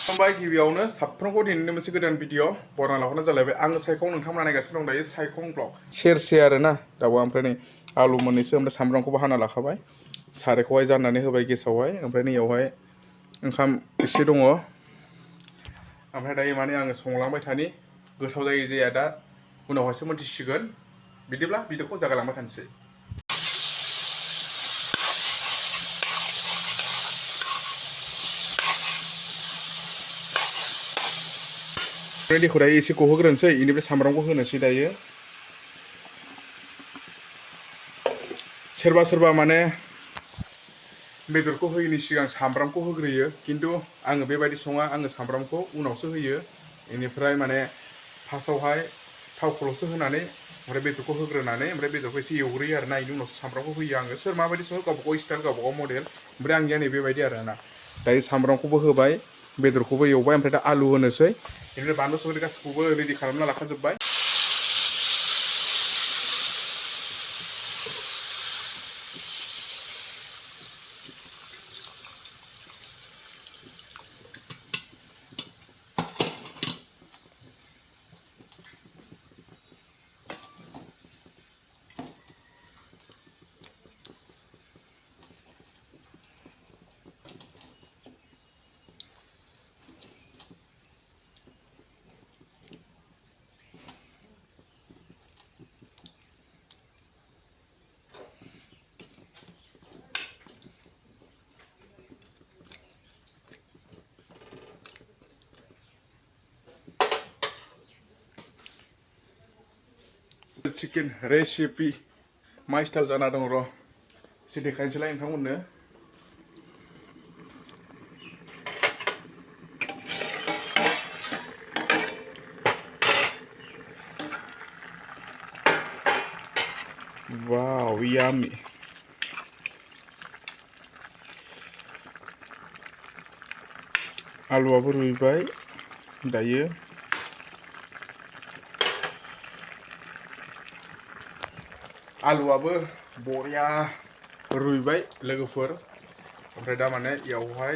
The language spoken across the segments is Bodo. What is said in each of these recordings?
बाय गिबियावनो साफ्रोमखौ दिनैनि मोनसे गोदान भिडिअ बरना लाफाना जालायबाय आङो सायखं नोंथांमोना नायगासिनो दं दायो सायखं ब्लग सेरसे आरोना दाउआ ओमफ्राय नै आलु मोननैसो ओमफ्राय सामब्रामखौबो हाना लाखाबाय सारायखौहाय जाननानै होबाय गेसावहाय ओमफ्राय नैयावहाय ओंखाम एसे दङ ओमफ्राय दायो माने आङो संलांबाय थानि गोथाव जायो जाया दा उनावहायसो मोनथिसिगोन बिदिब्ला भिडिअखौ जागायलांबाय थानोसै दैखौ दायो एसे गहोग्रोनोसै बेनिफ्राय सामब्रामखौ होनोसै दायो सोरबा सोरबा माने बेदरखौ होयैनि सिगां सामब्रामखौ होग्रोयो खिन्थु आङो बेबायदि सङा आङो सामब्रामखौ उनावसो होयो बेनिफ्राय माने फार्स्टआवहाय थावखौल'सो होनानै ओमफ्राय बेदरखौ होग्रोनानै ओमफ्राय बेदरखौ एसे एवग्रोयो आरो ना बेनि उनावसो सामब्रामखौ होयो आङो सोर माबायदि सङो गावबागाव स्टाइल गावबागाव मडेल ओमफ्राय आंनिया नै बेबायदि आरोना दायो सामब्रामखौबो होबाय बेदरखौबो एवबाय ओमफ्राय दा आलु होनोसै बेनिफ्राय बानलु संख्रि गासिखौबो रेडि खालामना लाखाजोब्बाय चिकेन रेसिपि मा स्टाइल जाना दं र' एसे देखायनोसैलाय नोंथांमोननो वाव यामी आलुआबो रुइबाय दायो आलुआबो बरिया रुइबाय लोगोफोर ओमफ्राय दा माने इयावहाय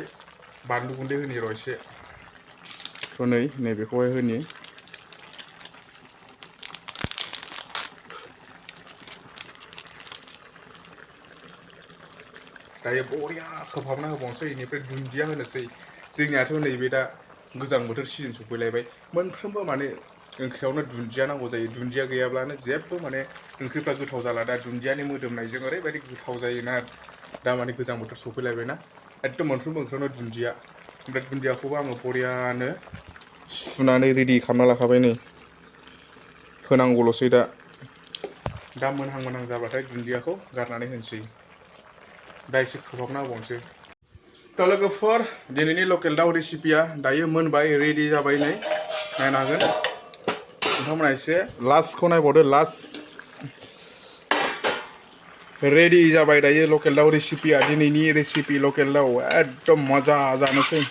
बानलु गुन्दै होनि र' एसे थ' नैबेखौहाय होनि दायो बरिया खोबहाबना होबावनोसै बेनिफ्राय दुन्दिया होनोसै जोंनियाथ' नैबे दा गोजां बोथोर सिजन सफैलायबाय मोनफ्रोमबो माने ओंख्रियावनो दुन्दिया नांगौ जायो दुन्दिया गैयाब्लानो जेबो माने ओंख्रिफ्रा गोथाव जाला दा दुन्दियानि मोदोमनायजों ओरैबायदि गोथाव जायोना दा माने गोजां बोथोर सफैलायबायना एकदम मोनफ्रोमबो ओंख्रियावनो दुन्दिया ओमफ्राय दुन्दियाखौबो आङो बरियानो सुनानै रेडि खालामना लाखाबाय नै होनांगौल'सै दा मोनहां मोनहां जाबाथाय दुन्दियाखौ गारनानै होनोसै दा एसे खोबहाबना होबावनोसै थ' लोगोफोर दिनैनि लकेल दाउ रेसिपिया दायो मोनबाय रेडि जाबाय नै नायनो हागोन नोंथांमोना एसे लास्टखौ नायबावदो लास्ट रेडि जाबाय दायो लकेल दाउ रेसिपिया दिनैनि रेसिपि लकेल दाउ एकदम मजा जानोसै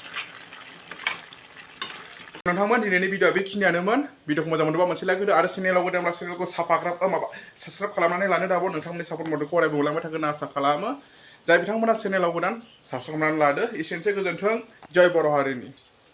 नोंथांमोन दिनैनि भिडिअआ बेखिनियानोमोन भिडिअखौ मोजां मोनोबा मोनसे लाइक होदो आरो चेनेलाव गोदानब्ला चेनेलखौ साबस्क्राइब खालामनानै लानो दाबो नोंथांमोननि सापर्ट मददखौ अरायबो होलांबाय थागोन आसा खालामो जाय बिथांमोना चेनेलाव गोदान साबस्क्राइब खालामनानै लादो एसेनोसै गोजोन्थों जय बर' हारिनि